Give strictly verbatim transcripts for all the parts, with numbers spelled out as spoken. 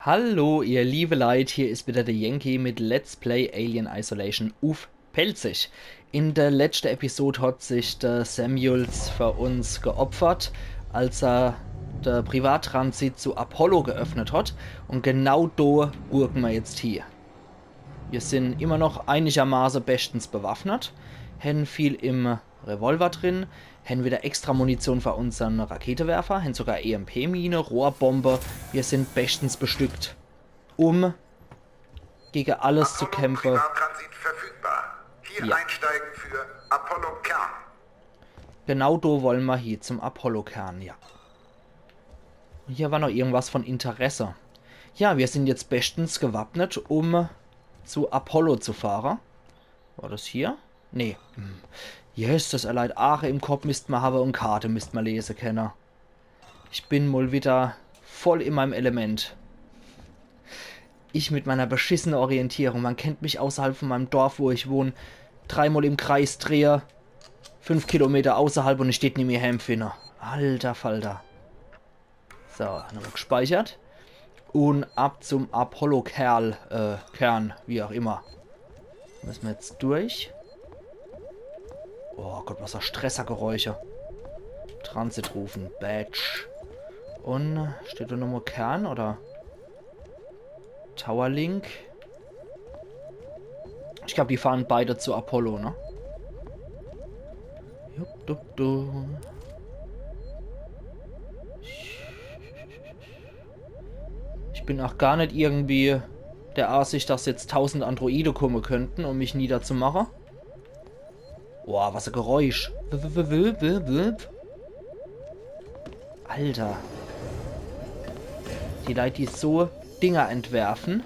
Hallo, ihr liebe Leit, hier is wieder der Yankee mit Let's Play Alien Isolation uff Pälzisch. In der letschte Episode hat sich der Samuels für uns geopfert, als er der Privattransit zu Apollo geöffnet hat. Und genau do gurken mer jetzt hie. Wir sind immer noch einigermaßen bestens bewaffnet, hän viel im Revolver drin, hän wieder extra Munition für unsern Raketewerfer, hän sogar E M P-Mine, Rohrbombe. Wir sind bestens bestückt, um gegen alles zu kämpfen. Privattransit verfügbar. Hier Ja. Einsteigen für Apollo Kern. Genau do wollen wir hie zum Apollo-Kern, ja. Und hier war noch irgendwas von Interesse. Ja, wir sind jetzt bestens gewappnet, um zu Apollo zu fahren. War das hier? Nee. Hm. Yes, das erleidet Aache im Kopf misst mer haben und Karte misst mer lesen können. Ich bin mal wieder voll in meinem Element. Ich mit meiner beschissenen Orientierung. Man kennt mich außerhalb von meinem Dorf, wo ich wohne, dreimal im Kreis drehe, fünf Kilometer außerhalb und ich steht nie mehr Hemfinne. Alter Falter. So, nochmal gespeichert. Und ab zum Apollo-Kerl, äh, Kern, wie auch immer. Müssen wir jetzt durch. Oh Gott, was für Stressergeräusche. Transit rufen, Badge. Und steht da nochmal Kern oder Tower Link? Ich glaub, die fahren beide zu Apollo, ne? Jupp, dupp, dupp. Ich bin auch gar nicht irgendwie der Ansicht, dass jetzt tausend Androide kommen könnten, um mich niederzumachen. Boah, was ein Geräusch. W- w- w- w- w- Alter. Die Leute, die so Dinger entwerfen,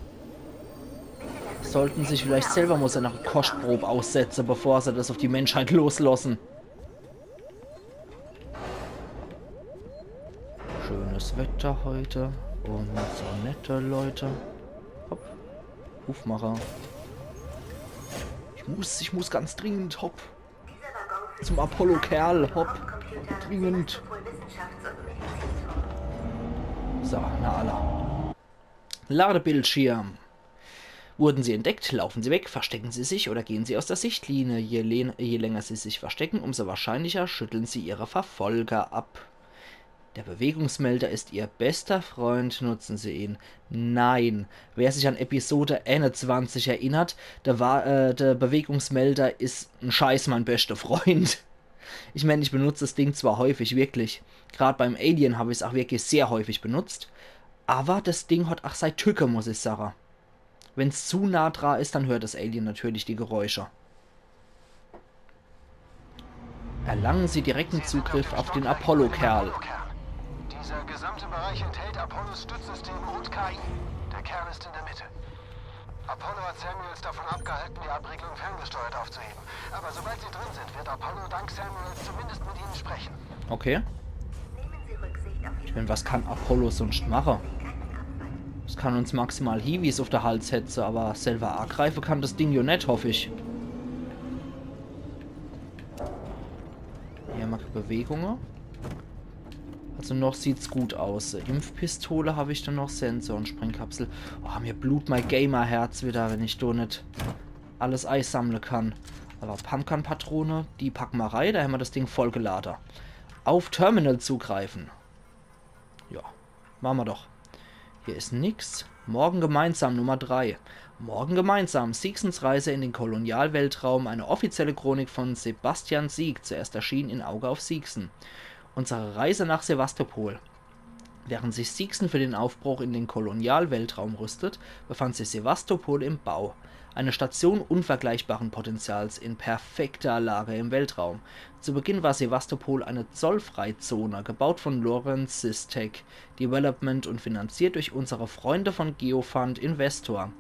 sollten sich vielleicht selber mal so einer Kostprobe aussetzen, bevor sie das auf die Menschheit loslassen. Schönes Wetter heute und so nette Leute. Hopp. Aufmache. Ich muss, ich muss ganz dringend, hopp. Zum Apollo-Kerl, hopp. Dringend. So, na alla. Ladebildschirm. Wurden Sie entdeckt, laufen Sie weg, verstecken Sie sich oder gehen Sie aus der Sichtlinie. Je, le- je länger Sie sich verstecken, umso wahrscheinlicher schütteln Sie Ihre Verfolger ab. Der Bewegungsmelder ist Ihr bester Freund, nutzen Sie ihn. Nein. Wer sich an Episode einundzwanzig erinnert, der, war, äh, der Bewegungsmelder is en Scheiß mein bester Freund. Ich mein, ich benutze das Ding zwar häufig, wirklich. Grad beim Alien hab ich's auch wirklich sehr häufig benutzt. Aber das Ding hat auch sei Tücke, muss ich sagen. Wenn's zu nah dra is, dann hört das Alien natürlich die Geräusche. Erlangen Sie direkten Zugriff auf den Apollo-Kerl. Dieser gesamte Bereich enthält Apollos Stützsysteme und K I. Der Kern ist in der Mitte. Apollo hat Samuels davon abgehalten, die Abriegelung ferngesteuert aufzuheben. Aber sobald sie drin sind, wird Apollo dank Samuels zumindest mit ihnen sprechen. Okay. Ich mein, was kann Apollo sonst machen? Es kann uns maximal Hiwis auf de Hals hetze, aber selber agreife kann das Ding jo net, hoff ich. Hier mag Bewegungen. Also noch sieht's gut aus. Impfpistole hab ich dann noch, Sensor und Sprengkapsel. Oh, mir blut mei Gamerherz wieder, wenn ich do net alles eisammle kann. Aber Pumpgun-Patrone, die packe mer rei, do hämmer das Ding vollgelade. Auf Terminal zugreifen. Ja, mache mer doch. Hier is nix. Morgen gemeinsam Nummer drei. Morgen gemeinsam. Seegsons Reise in den Kolonialweltraum. Eine offizielle Chronik von Sebastian Sieg. Zuerst erschienen in Auge auf Seegson. Unsere Reise nach Sevastopol. Während sich Seegson für den Aufbruch in den Kolonialweltraum rüstet, befand sich Sevastopol im Bau. Eine Station unvergleichbaren Potenzials in perfekter Lage im Weltraum. Zu Beginn war Sevastopol eine Zollfreizone, gebaut von Lawrence Systech Development und finanziert durch unsere Freunde von Geofund Investor.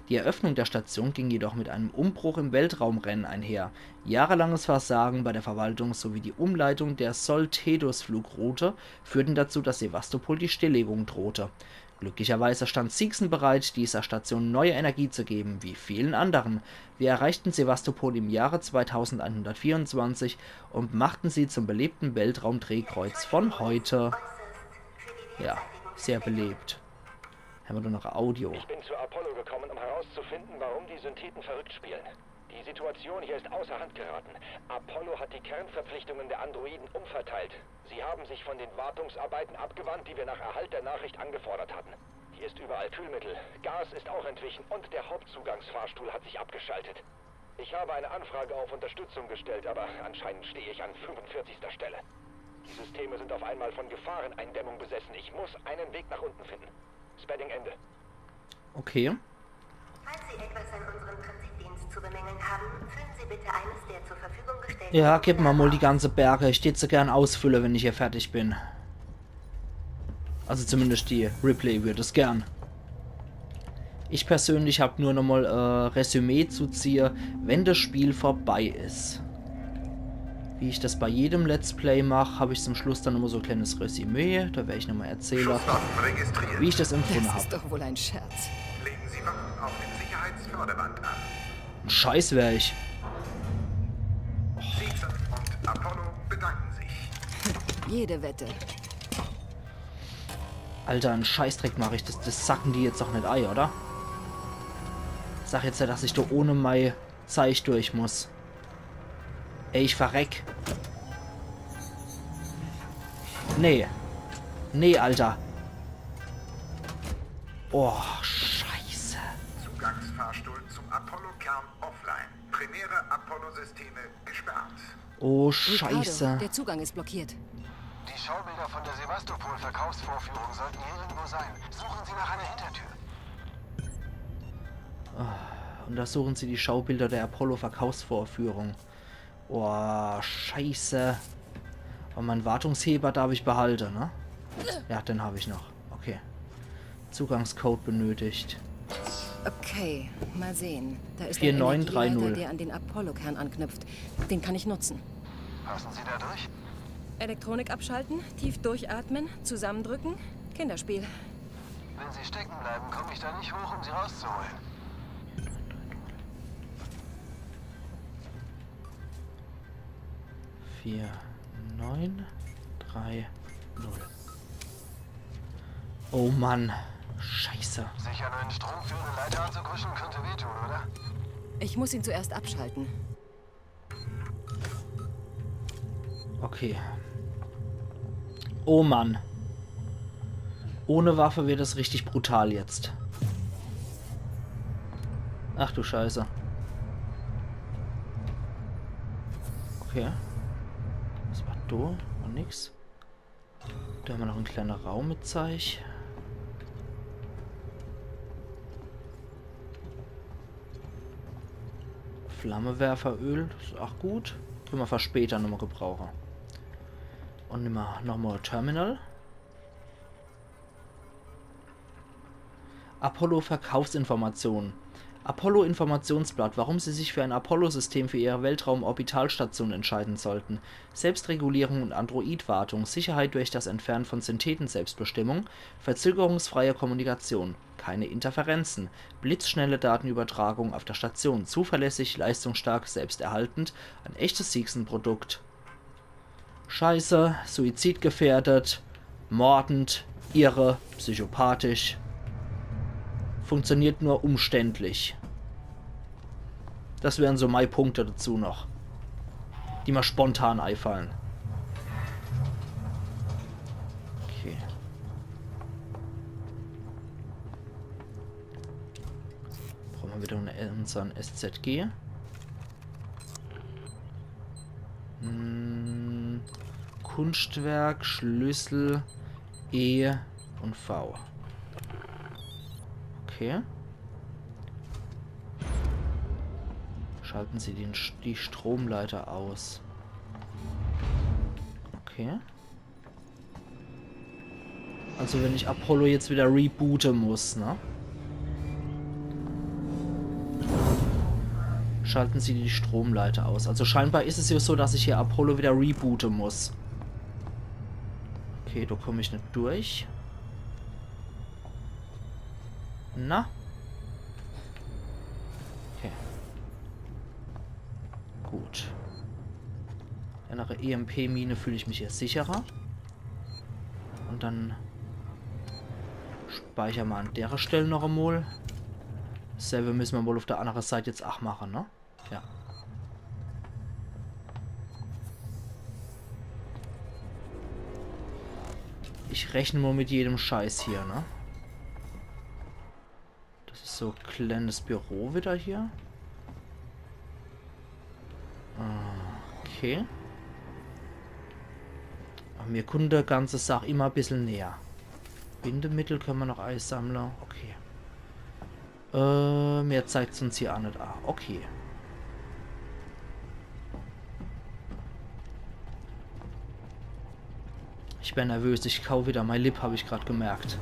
Die Eröffnung der Station ging jedoch mit einem Umbruch im Weltraumrennen einher. Jahrelanges Versagen bei der Verwaltung sowie die Umleitung der Soltedos-Flugroute führten dazu, dass Sevastopol die Stilllegung drohte. Glücklicherweise stand Seegson bereit, dieser Station neue Energie zu geben, wie vielen anderen. Wir erreichten Sevastopol im Jahre zweitausendeinhundertvierundzwanzig und machten sie zum beliebten Weltraumdrehkreuz von heute. Ja, sehr belebt. Hämmer do noch Audio? Ich bin zu Apollo gekommen, um herauszufinden, warum die Syntheten verrückt spielen. Die Situation hier ist außer Hand geraten. Apollo hat die Kernverpflichtungen der Androiden umverteilt. Sie haben sich von den Wartungsarbeiten abgewandt, die wir nach Erhalt der Nachricht angefordert hatten. Hier ist überall Kühlmittel. Gas ist auch entwichen und der Hauptzugangsfahrstuhl hat sich abgeschaltet. Ich habe eine Anfrage auf Unterstützung gestellt, aber anscheinend stehe ich an fünfundvierzigster Stelle. Die Systeme sind auf einmal von Gefahreneindämmung besessen. Ich muss einen Weg nach unten finden. Spedding Ende. Okay. Falls Sie etwas an unserem Transitdienst zu bemängeln haben, füllen Sie bitte eines der zur Verfügung gestellten Ja, gib mer Formulare mol die aus. Ganze Berge. Ich tät se gern ausfülle, wenn ich hier fertig bin. Also zumindest die Ripley würd es gern. Ich persönlich hab nur nochmol äh, Resümee zu ziehe, wenn das Spiel vorbei is. Wie ich das bei jedem Let's Play mach, hab ich zum Schluss dann immer so e kleines Resümee. Da wer ich nochmol erzähle, Schusswaffen registriert. Wie ich das empfunde Das hab. Ist doch wohl ein Scherz. Legen Sie Waffen auf dem Sicherheitsförderband ab. Scheiß wär ich. Seegson und Apollo bedanken sich. Jede Wette. Alter, en Scheißdreck mach ich. Das, das sacken die jetzt doch net ei, oder? Sag jetzt net, dass ich do ohne mei Zeich durch muss. Ey, ich verreck. Nee. Nee, Alter. Oh, Scheiße. Zugangsfahrstuhl zum Apollo-Kern offline. Primäre Apollo-Systeme gesperrt. Oh, Ricardo, Scheiße. Der Zugang ist blockiert. Die Schaubilder von der Sevastopol-Verkaufsvorführung sollten hier irgendwo sein. Suchen Sie nach einer Hintertür. Untersuchen Sie die Schaubilder der Apollo-Verkaufsvorführung. Oh, Scheiße. Und mein Wartungsheber darf ich behalte, ne? Ja, den hab ich noch. Okay. Zugangscode benötigt. Okay, mal sehen. Da ist Vier ein neun drei null. Energieleiter, der an den Apollo-Kern anknüpft. Den kann ich nutzen. Passen Sie da durch? Elektronik abschalten, tief durchatmen, zusammendrücken. Kinderspiel. Wenn Sie stecken bleiben, komme ich da nicht hoch, um Sie rauszuholen. Vier neun drei null. Oh Mann. Scheiße. Sich an einen stromführenden Leiter anzukuscheln könnte wehtun, oder? Ich muss ihn zuerst abschalten. Okay. Oh Mann. Ohne Waffe wird das richtig brutal jetzt. Ach du Scheiße. Okay. Was war do? War nix. Do hämmer noch en kleine Raum mit Zeich. Flammewerferöl, is ach gut. Kenne mer für später nochmol gebrauche. Und nimmer nochmol Terminal. Apollo Verkaufsinformationen. Apollo Informationsblatt. Warum Sie sich für ein Apollo-System für Ihre Weltraumorbitalstation entscheiden sollten. Selbstregulierung und Android-Wartung, Sicherheit durch das Entfernen von Syntheten, Selbstbestimmung, verzögerungsfreie Kommunikation, keine Interferenzen, blitzschnelle Datenübertragung auf der Station, zuverlässig, leistungsstark, selbsterhaltend, ein echtes Seegson-Produkt. Scheiße, suizidgefährdet, mordend, irre, psychopathisch. Funktioniert nur umständlich. Das wären so mei Punkte dazu noch, die mer spontan eifallen. Okay. Brauche mer wieder en, unsern S Z G. Hm, Kunstwerk, Schlüssel, E und V. Okay. Schalten Sie den, St- die Stromleiter aus. Okay. Also wenn ich Apollo jetzt wieder reboote muss, ne? Schalten Sie die Stromleiter aus. Also scheinbar is es ja so, dass ich hier Apollo wieder reboote muss. Okay, do komm ich net durch. Na? Okay. Gut. An ener E M P-Mine fühl ich mich hier sicherer. Und dann sp- Speicher ma an dere Stell noch emol. Selbe müsse ma wohl uff der annere Seit jetzt ach mache, ne? Ja. Ich rechne mol mit jedem Scheiß hier, ne? Das is so e kleines Büro wieder hier. Okay. Awwer mir kumme der ganze Sach immer e bissel näher. Bindemittel könne ma noch eisammle. Okay. Äh, mehr zeigt's uns hier ach net. Ah, okay. Ich bin nervös, ich kau wieder mei Lipp, hab ich grad gemerkt.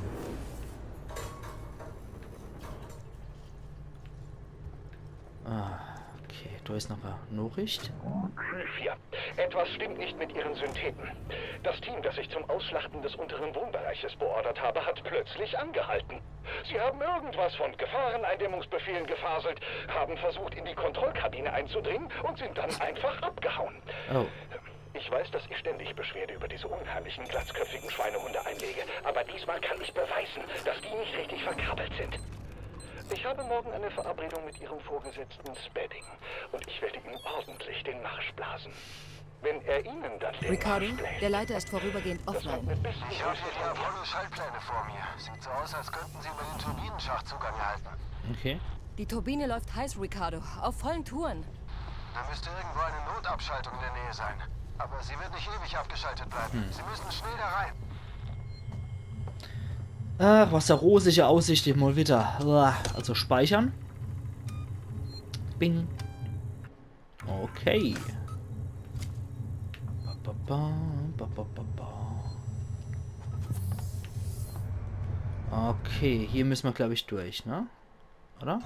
Ah, okay, do is noch e Nachricht. Vier. Etwas stimmt nicht mit Ihren Syntheten. Das Team, das ich zum Ausschlachten des unteren Wohnbereiches beordert habe, hat plötzlich angehalten. Sie haben irgendwas von Gefahreneindämmungsbefehlen gefaselt, haben versucht, in die Kontrollkabine einzudringen und sind dann einfach abgehauen. Oh. Ich weiß, dass ich ständig Beschwerde über diese unheimlichen, glatzköpfigen Schweinehunde einlege, aber diesmal kann ich beweisen, dass die nicht richtig verkrabbelt sind. Ich habe morgen eine Verabredung mit Ihrem Vorgesetzten Spedding und ich werde ihm ordentlich den Marsch blasen. Wenn er Ihnen dann den Ricardo, Marsch bläst, der Leiter ist vorübergehend offline. Ich habe hier die Apollo-Schaltpläne vor mir. Sieht so aus, als könnten Sie über den Turbinenschacht Zugang erhalten. Okay. Die Turbine läuft heiß, Ricardo. Auf vollen Touren. Da müsste irgendwo eine Notabschaltung in der Nähe sein. Aber sie wird nicht ewig abgeschaltet bleiben. Hm. Sie müssen schnell da rein. Ach, was e rosige Aussicht hier mol wieder. Uah, also speichern. Bing. Okay. Ba, ba, ba, ba, ba, ba, ba. Okay, hier müsse ma, glaub ich, durch, ne? Oder?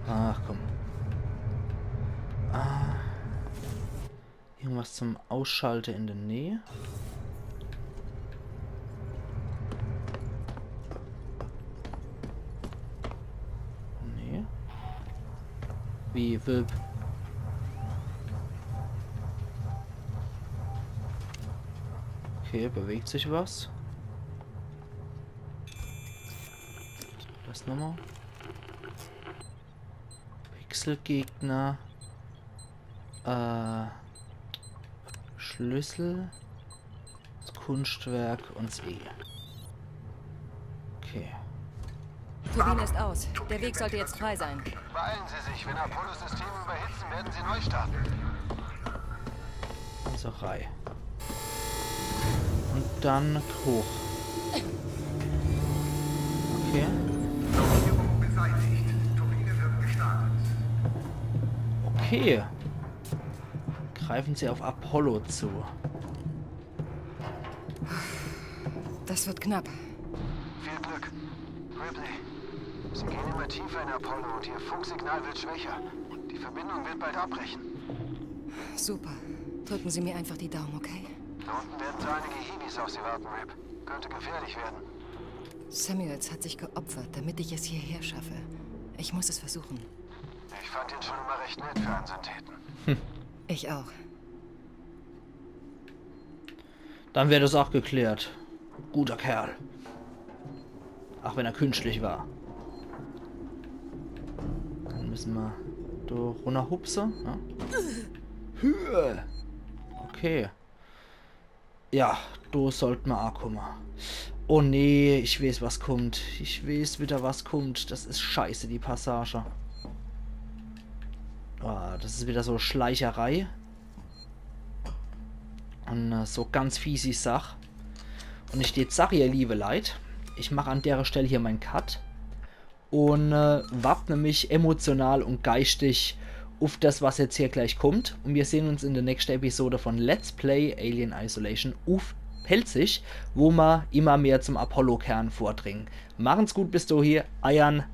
Ach, komm. Ah. Irgendwas zum Ausschalte in der Nähe? Nee. Wie, w- Okay, bewegt sich was? Das nochmal. Pixelgegner. Äh, Schlüssel. Das Kunstwerk und das E. Okay. Turbine ist aus. Der Weg sollte jetzt frei sein. Beeilen Sie sich, wenn Apollo-Systeme überhitzen, werden sie neu starten. Also rein. Und dann hoch. Okay. Blockierung beseitigt. Turbine wird gestartet. Okay. Greifen Sie auf Apollo zu. Das wird knapp. Viel Glück. Ripley, Sie gehen immer tiefer in Apollo und Ihr Funksignal wird schwächer. Die Verbindung wird bald abbrechen. Super. Drücken Sie mir einfach die Daumen, okay? Da unten werden so einige Hiwis auf Sie warten, Rip. Könnte gefährlich werden. Samuels hat sich geopfert, damit ich es hierher schaffe. Ich muss es versuchen. Ich fand ihn schon immer recht nett für einen Syntheten. Ich auch. Dann wär das auch geklärt. Guter Kerl. Auch wenn er künstlich war. Dann müsse ma do runnerhupse, ne? Höhe. Okay. Ja, do sollt ma aa kumme. Oh nee, ich weeß, was kummt. Ich weeß wieder, was kummt. Das is scheiße, die Passage. Ah, das is wieder so Schleicherei. Und äh, so ganz fiesi Sach. Und ich jetzt sag, ihr liebe Leit, ich mach an dere Stell hier mein Cut. Und äh, wappne mich emotional und geistig uff das, was jetzt hier gleich kummt. Und wir sehn uns in der nächsten Episode von Let's Play Alien Isolation uff Pälzisch, wo ma immer mehr zum Apollo-Kern vordringen. Machen's gut bis dohie, eiern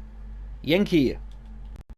Yankee.